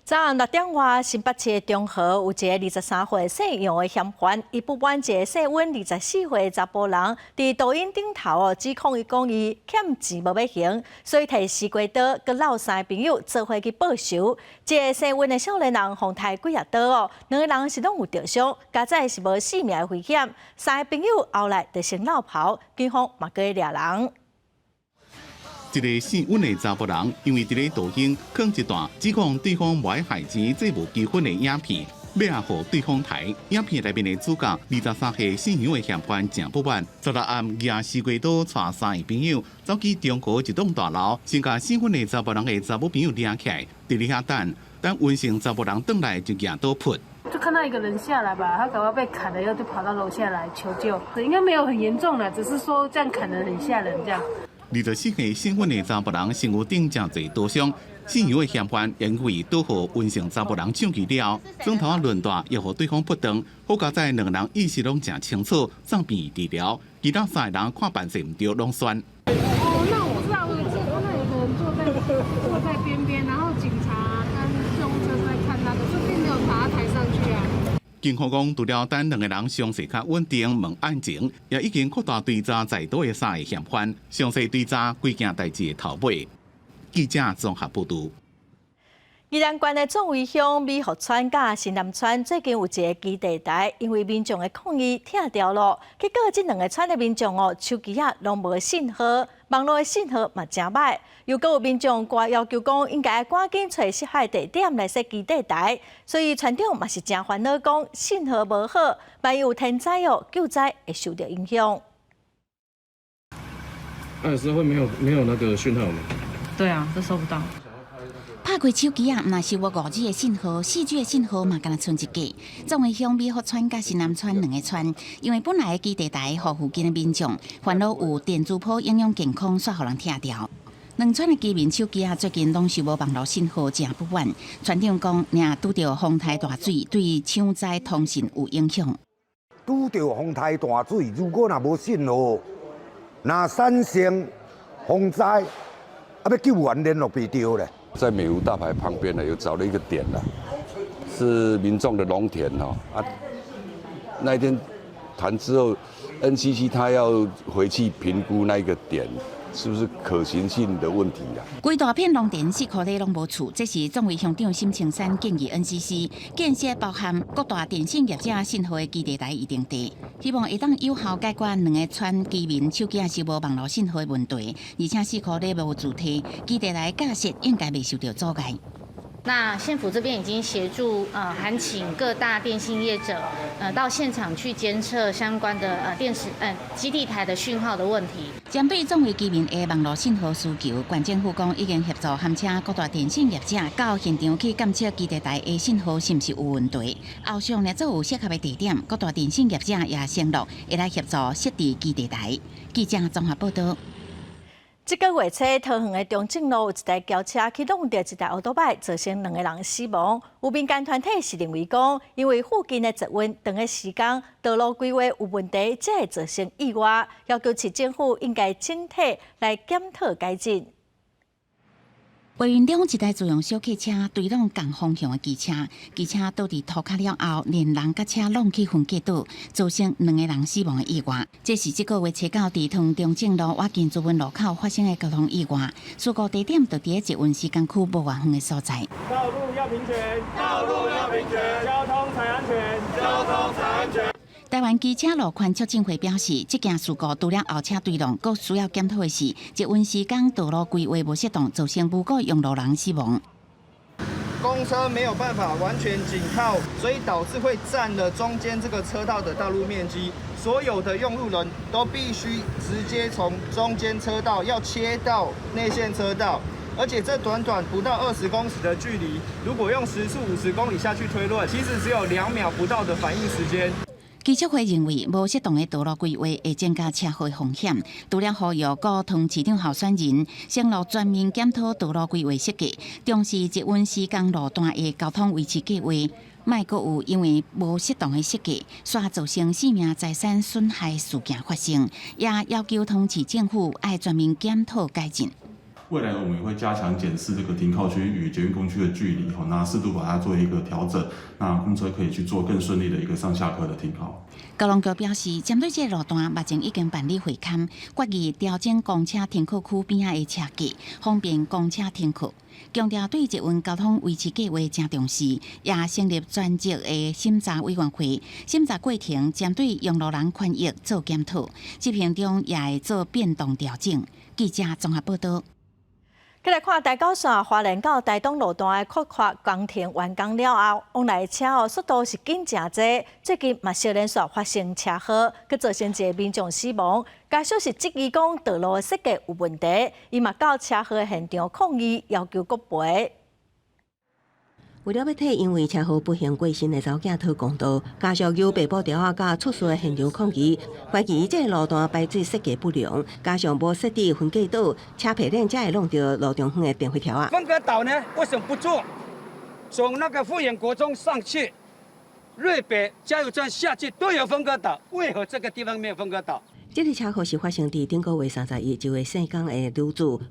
早暗6點外，新北市中和有一个23歲姓楊的嫌犯，伊不滿一个姓溫24歲的查埔人，佇抖音頂頭哦指控伊講伊欠錢無欲還，所以提西瓜刀閣摟三个朋友做伙去報仇。這个姓溫的少年人予刣幾仔刀哦，兩个人是攏有著傷，佳哉是無性命的危險。三个朋友後來就先落跑，警方嘛閣掠人。一个姓溫的查埔人，因為佇咧抖音放一段指控對方無愛還錢、債務糾紛的影片，欲來予對方刣。影片內面的主角23歲姓楊的嫌犯誠不滿，16暗舉西瓜刀，帶三个朋友走去中和一棟大樓，先共姓溫的查埔人的查某朋友掠起來，佇咧遐等，等溫姓查埔人轉來就舉刀撲。就看到一個人下來吧，他搞不好被砍了，以後就跑到樓下來求救。應該沒有很嚴重啦，只是說這樣砍得很嚇人，這樣。 24歲姓溫的查埔人身軀頂誠濟刀傷，姓楊的嫌犯因為刀予溫姓查埔人搶去了後，轉頭仔輪大又予對方撲斷，好佳哉兩个人意識攏誠清楚，送病院治療，其他三个人看辦勢毋對，攏竄。哦，那我知道，我記得看到有個人坐在邊邊，然後警察跟救護車在看他，可是並沒有把他抬上去啊。警方講，除了等兩个人傷勢較穩定，問案情，也已經擴大追查在逃的三个嫌犯，詳細追查規件代誌的頭尾。記者綜合報導。宜蘭縣的壯圍鄉美福村佮新南村最近有一个基地台，因為民眾的抗議拆掉了。結果這兩个村的民眾哦，手機仔攏無信號，網路的信號嘛誠䆀。又閣有民眾掛要求講，應該趕緊揣適合地點來設基地台。所以村長嘛是誠煩惱，講信號無好，萬一有天災哦，救災會受著影響。那有時候會沒有那個訊號嗎？對啊，都收不到。拍開手機仔，毋但收無5G 的信號，4G 的信號嘛，干焦賰一格。壯圍鄉美福村佮新南村兩个村，因為本來的基地台予附近的民眾煩惱有電磁波影響健康，煞予人拆掉。兩村的居民手機仔最近攏收無網路信號，誠不滿。村長講，若拄著風台大水，對搶災通訊有影響。拄著風台大水，如果若無信號，若產生風災，欲救援聯絡袂著咧。在美湖大排旁邊呢，有找了一個點啦，是民眾的農田哦。啊，那一天談之後，NCC 他要回去評估那一個點是不是可行性的問題啦。規大片農田四箍裡攏無厝，這是壯圍鄉長沈青山建議 NCC 建設包含各大電信業者信號的基地台預定地，希望會當有效解決兩个村居民手機收無網路信號的問題，而且四箍裡無住宅，基地台架設應該袂受著阻礙。那縣府這邊已經協助函請各大電信業者到現場去監測相關的電視基地台的訊號的問題。針對壯圍居民的網路信號需求，縣政府講已經協助函請各大電信業者到現場去監測基地台的信號是毋是有問題。後續若做有適合的地點，各大電信業者也承諾會來協助設置基地台。記者綜合報道。這个月初，桃園的中正路有一台轎車去挵著一台歐多擺，造成兩个人死亡。有民間團體是認為講，因為附近的捷運長的時間道路規劃有問題，才會造成意外，要求市政府應該整體來檢討改進。捷運中一台自用小客車對挵仝方向的機車，機車倒佇塗跤了後，連人佮車攏去分隔島，造成兩个人死亡的意外。這是這个月初九佇桃園中正路倚近資本路口發生的交通意外，事故地點就佇咧捷運時間區無偌遠的所在。道路要平權，道路要平權，交通才安全，交通才安全。台灣機車路權促進會表示，這件事故除了後車對撞，閣需要檢討的是，捷運施工道路規劃無適當，造成無辜用路人死亡。公車沒有辦法完全緊靠，所以導致會佔了中間這個車道的道路面積。所有的用路人都必須直接從中間車道要切到內線車道，而且這短短不到20公尺的距離，如果用時速50公里下去推論，其實只有2秒不到的反應時間。機促會認為，無適當的道路規劃會增加車禍風險。除了呼籲各縣市長候選人，承諾全面檢討道路規劃設計，重視捷運施工路段的交通維持計劃，莫閣有因為無適當的設計，煞造成生命財產損害事件發生，也要求桃市政府愛全面檢討改進。未來我們也會加強檢視這個停靠區與捷運工區的距離，吼，那適度把它做一個調整，那公車可以去做更順利的一個上下客的停靠。交通局表示，針對這個路段，目前已經辦理會勘，決議調整公車停靠區邊仔的車距，方便公車停靠。強調對捷運交通維持計劃誠重視，也成立專責的審查委員會，審查過程針對用路人權益做檢討，執行中也會做變動調整。記者綜合報道。再來看台九線花蓮到台東路段的擴闊工程完工了後，往來車哦速度是緊誠濟。最近嘛，接連續發生車禍，閣造成一个民眾死亡。家屬是質疑講道路的設計有問題，伊嘛到車禍現場抗議，要求國賠。為了欲替因為車禍不幸過身的查某囝討公道，家屬由白布條仔到出事的現場抗議，懷疑這个路段排水設計不良，加上無設置分隔島，車皮鏈才會弄著路中央的電火柱仔。分隔島呢？為什麼不做？從那個富源國中上去，瑞北加油站下去都有分隔島，為何這個地方沒有分隔島？這个車禍是發生佇頂個月31，一位姓江的女子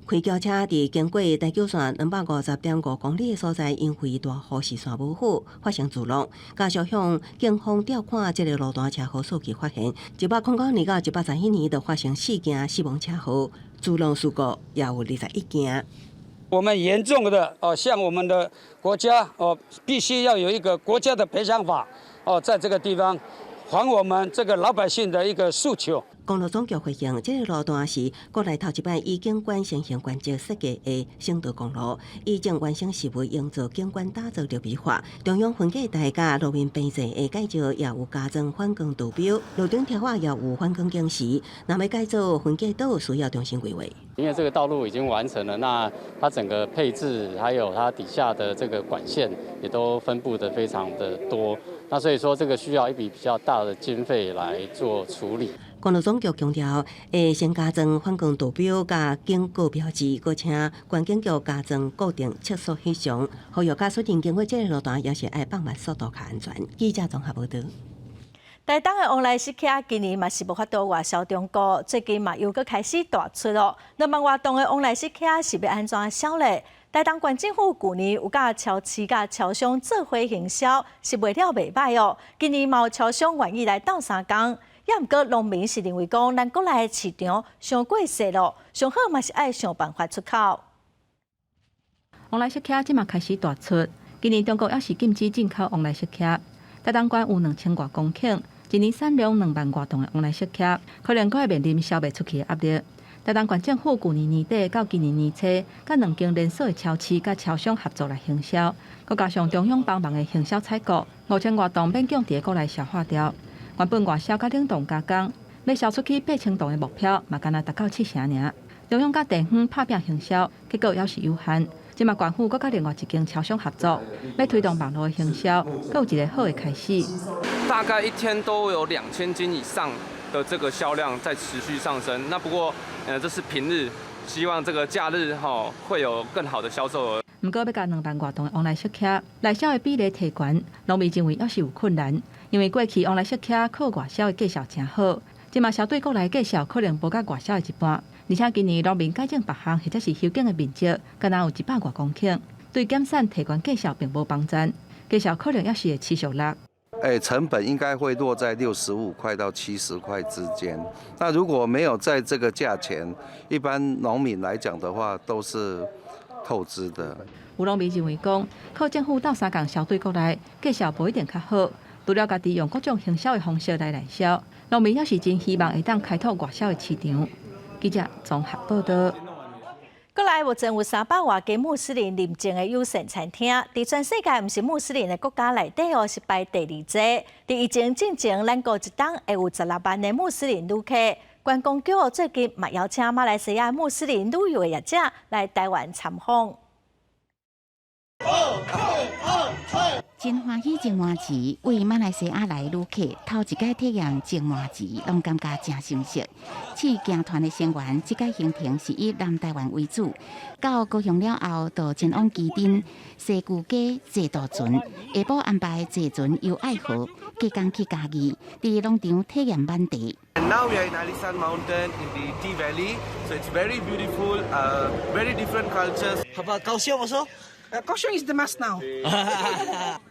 開轎車佇經過台九線250.5公里的所在，因為大雨視線無好，發生自撞。家屬向警方調看這个路段車禍數據，發現109年到111年就發生四件死亡車禍，自撞事故也有21件。我們嚴重的哦，向我們的國家哦，必須要有一個國家的賠償法哦，在這個地方還我們這個老百姓的一個訴求。公路總局回應，這个路段是國內頭一擺以景觀先行原則設計的省道公路，已經完成是為營造景觀打造綠美化。中央分隔帶佮路面平整的改造，也有加裝反光圖標，路頂柱仔也有反光警示。若欲改造分隔島，需要重新規劃。因為這個道路已經完成了，那它整個配置還有它底下的這個管線也都分布得非常的多，那所以說這個需要一筆比較大的經費來做處理。公路總局強調，會先加裝反光圖標佮警告標誌，閣請環境局加裝固定測速翕相，呼籲駕駛人經過這个路段，也是愛放慢速度較安全。記者綜合報道。台東的旺來蝕茄今年嘛是無法度外銷中國，最近嘛又閣開始大出囉。2萬外噸的旺來蝕茄是欲按怎銷咧？台東縣政府舊年有佮超市佮超商做伙行銷，是賣了袂䆀哦。今年嘛有超商願意來鬥相共，也毋過農民是認為講，咱國內的市場傷過細囉，上好嘛是愛想辦法出口。旺來蝕茄這馬開始大出，今年中國猶是禁止進口旺來蝕茄。台東縣有2000外公頃，一年產量2萬外噸的旺來蝕茄，可能閣會面臨銷袂出去的壓力。台東縣政府舊年年底到今年年初，佮兩間連鎖的超市佮超商合作來行銷，閣加上中央幫忙的行銷採購，5000外噸勉強佇國內消化掉。原本外銷佮冷凍加工，欲銷出去8000噸的目標，嘛干焦達到七成爾。中央佮地方拍拚行銷，結果猶是有限。這馬縣府閣佮另外一間超商合作，欲推動網路的行銷，閣有一个好的開始。大概一天都有2000斤以上的這個銷量在持續上升。那不過，這是平日，希望這個假日吼會有更好的銷售額。毋過，欲共2萬外噸的旺來蝕茄內銷的比例提懸，農民認為猶是有困難，因為過去旺來蝕茄靠外銷的績效誠好，這馬銷對國內績效可能無佮外銷的一半。而且今年農民改種別項或者是修耕的面積，干焦有100外公頃，對減產提懸績效並無幫助，績效可能猶是會持續落。哎，成本應該會落在65塊到70塊之間。那如果沒有在這個價錢，一般農民來講的話，都是透支的。有農民認為講，靠政府鬥相共銷對國內，績效無一定較好。除了家己用各種行銷的方式來內銷，農民也是真希望會當開拓外銷的市場。記者綜合報道。國內目前有300外間穆斯林認證的友善餐廳，佇全世界毋是穆斯林的國家內底哦，是排第二濟。佇疫情進前，咱國一冬會有16萬的穆斯林旅客。觀光局最近嘛邀請馬來西亞穆斯林旅遊的業者來台灣參訪。真歡喜，蒸麻糍，為馬來西亞來旅客頭一擺體驗蒸麻糍，攏感覺誠新鮮。試行團的成員，這擺行程是以南台灣為主，到高雄了後，就前往旗津西莒街坐渡船，下晡安排坐船遊愛河，隔工去嘉義，佇農場體驗挽茶。 Now we are in Alishan Mountain in the Tea Valley, so it's very beautiful, very different cultures. 好不好？高雄，我說。高雄 is the must now。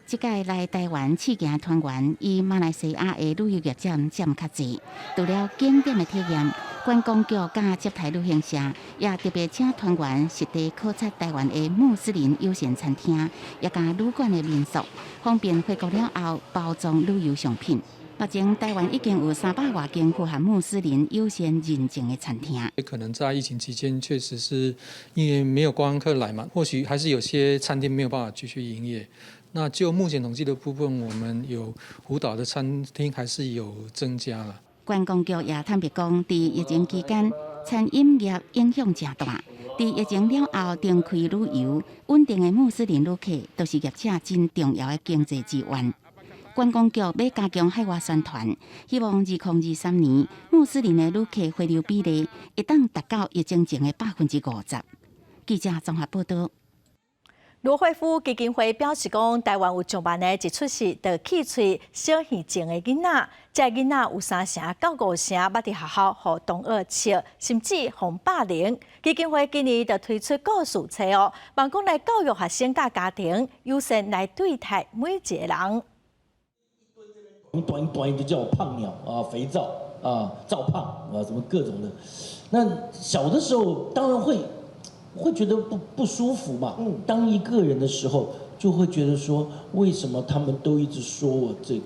這屆來台灣試行團員，以馬來西亞的旅遊業者佔較濟。除了景點的體驗，觀光局佮接待旅行社也特別請團員實地考察台灣的穆斯林友善餐廳，也佮旅館的民宿，方便回國了後包裝旅遊商品。目前台灣已經有300外間符合穆斯林友善認證的餐廳。可能在疫情期間，確實是因為沒有觀光客來嘛，或許還是有些餐廳沒有辦法繼續營業。那就目前統計的部分，我們有輔導的餐廳還是有增加了。觀光局也坦白講，佇疫情期間，餐飲業影響誠大。佇疫情了後，重開旅遊，穩定的穆斯林旅客都是業者真重要的經濟資源。觀光局欲加強海外宣傳，希望2023年穆斯林的旅客回流比例會當達到疫情前的50%。記者綜合報道。羅慧夫基金會表示講，台灣有上萬个一出世就缺喙小耳症的囡仔，這囡仔有3成到5成捌佇學校予同學笑，甚至予霸凌。基金會今年就推出故事冊哦，望講來教育學生佮家庭，友善來對待每一個人。短一短就叫我胖鳥啊，肥皂啊，趙胖啊，什麼各種的。那小的時候當然會覺得不舒服嘛。當一個人的時候，就會覺得說，為什麼他們都一直說我這個？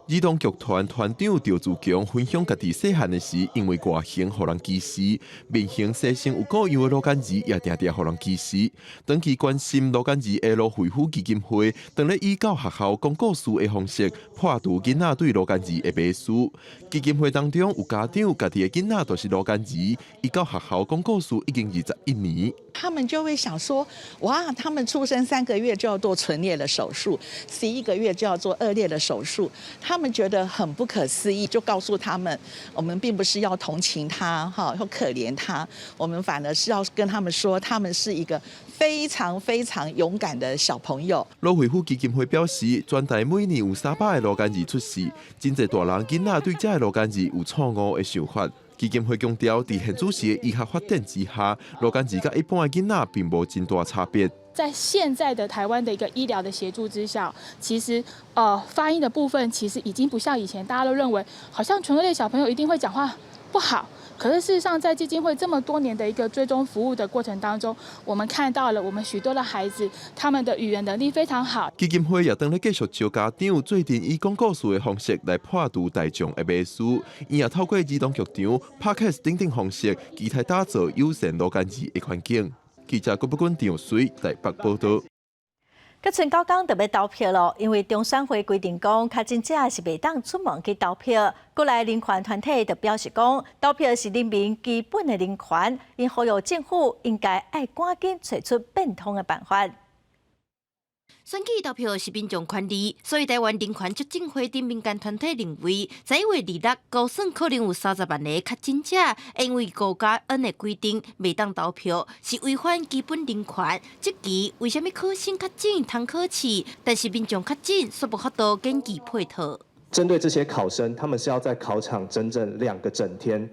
兒童劇團團長趙自強分享家己細漢的時，因為外形予人歧視，面型生性有各樣的魯干兒也定定予人歧視。長期關心魯干兒的羅慧夫基金會，當咧以到學校講故事的方式，破除囡仔對魯干兒的迷思。基金會當中有家長家己的囡仔就是魯干兒，伊到學校講故事已經21年。他們就會想說：哇，他們出生3個月就要做唇裂的手術，11個月就要做腭裂的手術，他們覺得很不可思議，就告訴他們，我們並不是要同情他，哈，或可憐他，我們反而是要跟他們說，他們是一個非常非常勇敢的小朋友。羅慧夫基金會表示，全台每年有300個魯干兒出世，真濟大人囡仔對這个魯干兒有錯誤的想法。基金會強調，佇現主時的醫學發展之下，魯干兒佮一般的囡仔並無真大差別。在現在的台灣的一個醫療的協助之下，其實發音的部分其實已經不像以前大家都認為，好像唇腭裂小朋友一定會講話不好。可是事實上，在基金會這麼多年的一個追蹤服務的過程當中，我們看到了我們許多的孩子，他們的語言能力非常好。基金會也當咧繼續召家長，做陣以講故事的方式來破除大眾的迷思。伊也透過兒童劇場、Podcast 等等方式，期待打造友善魯干兒的環境。記者郭不君、張水台北報道。閣賰九工就欲投票囉，因為中選會規定講，確診者是袂當出門去投票。國內人權團體就表示講，投票是人民基本的人權，𪜶呼籲政府應該愛趕緊揣出變通的辦法。選舉投票是民眾權利，所以台灣人權促進會等民間團體認為，11月26高算可能有30萬个確診者，因為5+N 的規定袂當投票，是違反基本人權。這期為啥物考生確診通考試，但是民眾確診卻無法度簡易配套？針對這些考生，他們是要在考場整整2個整天，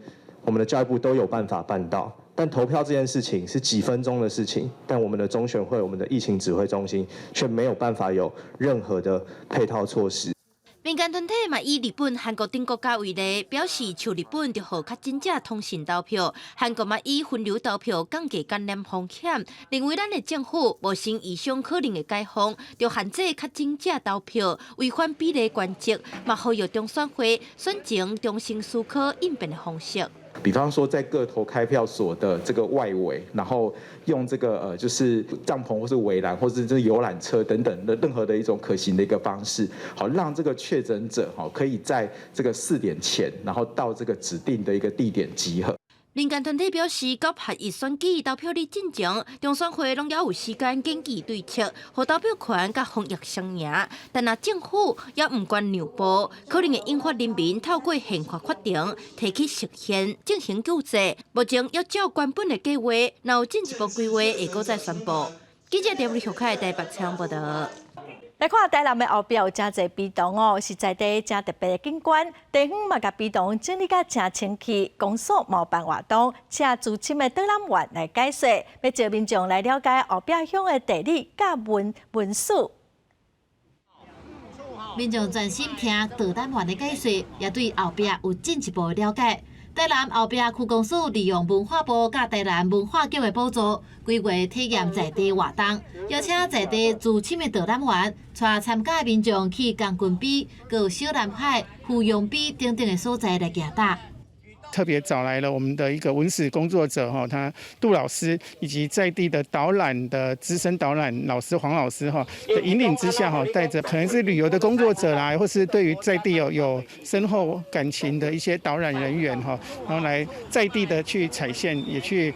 我們的教育部都有辦法辦到。但投票這件事情是幾分鐘的事情，但我們的中選會、我們的疫情指揮中心卻沒有辦法有任何的配套措施。民間團團體嘛以日本、韓國等國家為例，表示像日本就予確診者通訊投票，韓國嘛以分流投票降低感染風險，認為咱的政府無先預想可能的解封，就限制確診者投票，違反比例原則，嘛呼籲中選會選前重新思考應變的方式。比方說，在各投開票所的這個外圍，然後用這個就是帳篷或是圍欄，或是這遊覽車等等的任何的一種可行的一個方式，好讓這個確診者可以在這個4點前，然後到這個指定的一個地點集合。民間團體表示，到8月選舉投票日進前，中選會攏猶有時間研擬對策，予投票權佮防疫雙贏。但若政府猶毋願讓步，可能會引發人民透過憲法法庭提起釋憲進行救濟。目前猶照原本的計劃，若有進一步規劃，會閣再宣布。記者劉玉凱台北採訪報導。來看台南的後壁有誠濟陂塘哦，是在地誠特別的景觀。地方嘛，共陂塘整理甲誠清氣，公所嘛有辦活動，請資深的導覽員來解說，欲招民眾來了解後壁鄉的地理佮文文史。民眾專心聽導覽員的解說，也對後壁有進一步的了解。台南後壁區公所利用文化部佮台南文化局的補助，規劃體驗在地活動，邀請在地資深的導覽員，帶參加的民眾去將軍埤、閣小南海、芙蓉埤等等的所在來行踏。特別找來了我們的一個文史工作者哈，他杜老師以及在地的導覽的資深導覽老師黃老師哈的引領之下哈，帶着可能是旅遊的工作者啦，或是對於在地有深厚感情的一些導覽人員哈，然後來在地的去踩線，也去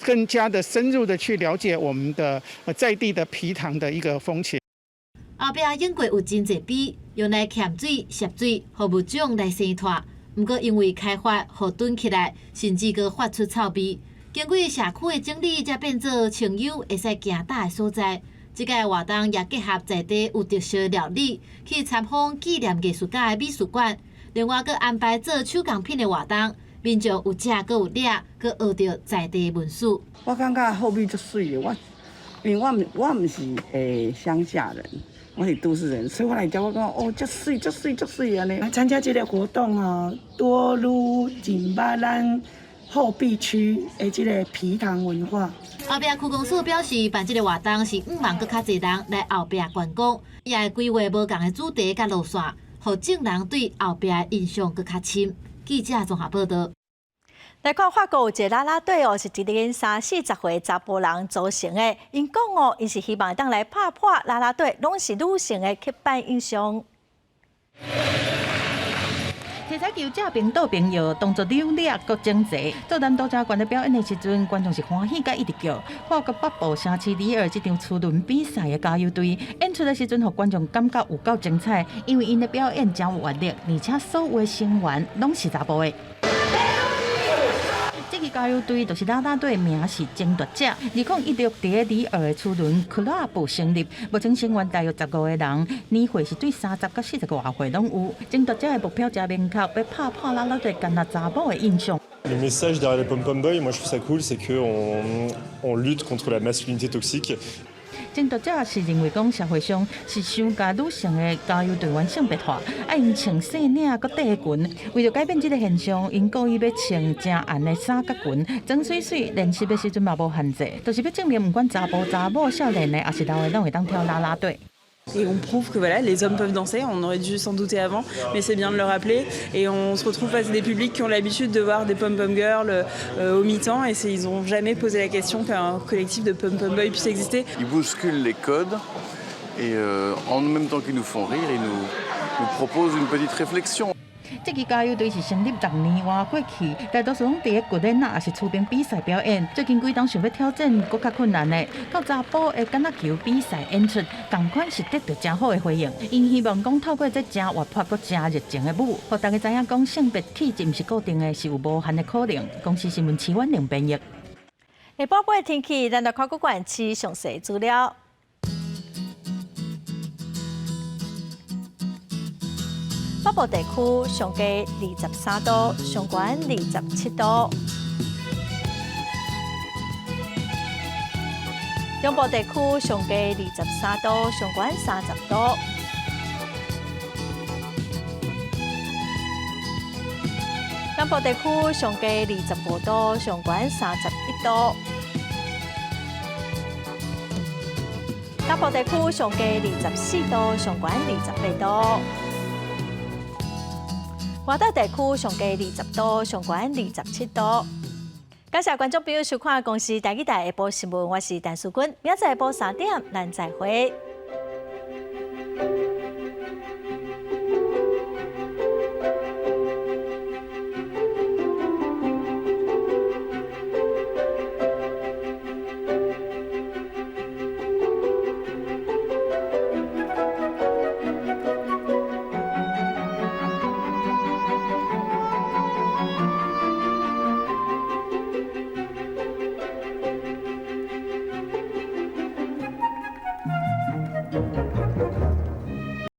更加的深入的去了解我們的在地的埤塘的一個風情。後壁永過有真濟埤，用來潛水、涉水，予物種來生湠。毋過因為開發，予囤起來，甚至閣發出臭味。經過社區的整理，才變做清幽會使行踏的所在。這屆活動也結合在地有特色料理，去參訪紀念藝術家的美術館。另外，閣安排做手工品的活動，民眾有食閣有掠，閣學著在地文史。我感覺後壁足媠的，我因為我毋是鄉下人。我是都市人，所以我來遮我感覺哦，足媠足媠足媠按呢。來參加這個活動哦，多愈認捌咱後壁區的這個埤塘文化。後壁區公所表示，辦這個活動是向望閣較濟人來後壁觀光，也會規劃無仝的主題佮路線，予眾人對後壁的印象閣較深。記者綜合報導。來看法國有一个啦啦隊哦，是一個三四十歲查埔人組成的。𪜶講哦，𪜶是希望當來拍破啦啦隊攏是女性的刻板印象。提彩球正平倒平搖，動作扭捏閣整齊。做男獨家館咧表演的時陣，觀眾是歡喜佮一直叫。法國北部城市里爾這場初輪比賽的加油隊演出的時陣，予觀眾感覺有夠精彩，因為𪜶的表演誠有活力，而且所有的成員攏是查埔的。這支加油隊就是啦啦隊，名是爭奪者。2016佇咧里爾的初輪 club 成立，目前成員大約15個人，年歲是對30到40外歲攏有。爭奪者的目標誠明確，欲拍破啦啦隊干焦查某的印象。 Le message derrière les pom pom boys, moi je trouve ça cool, c'est que on lutte contre la masculinité toxique. 爭奪者是認為講社會上是傷共女性的加油隊員性別化，愛𪜶穿細領閣短裙。為著改變這个現象，𪜶故意欲穿誠紅的衫佮裙，裝媠媠練習的時陣嘛無限制，就是欲證明毋管查埔查某、少年的，抑是老的，攏會當跳啦啦隊。 Et on prouve que voilà, les hommes peuvent danser, on aurait dû s'en douter avant, mais c'est bien de le rappeler. Et on se retrouve face à des publics qui ont l'habitude de voir des pom-pom girls au mi-temps et ils n'ont jamais posé la question qu'un collectif de pom-pom boys puisse exister. Ils bousculent les codes et en même temps qu'ils nous font rire, ils nous proposent une petite réflexion. 這支加油隊是成立6年外過去，大多數攏佇咧軍演啊，抑是出兵比賽表演。最近幾冬想欲挑戰閣較困難的，到查埔的橄欖球比賽演出，仝款是得著誠好的回應。𪜶希望講透過這誠活潑閣誠熱情的舞，予大家知影講性別氣質毋是固定的，是有無限的可能。公視新聞徐婉玲編譯。下晡晡天氣，咱來看各縣市詳細資料。北部地區上低23度，上懸27度。中部地區上低23度，上懸30度。南部地區上低25度，上懸31度。北部地區上低24度，上懸28度。外島地區上低20度，上懸27度。感謝觀眾朋友收看《公視台語台下晡新聞》，我是陳淑君，明仔載下晡3點，咱再會。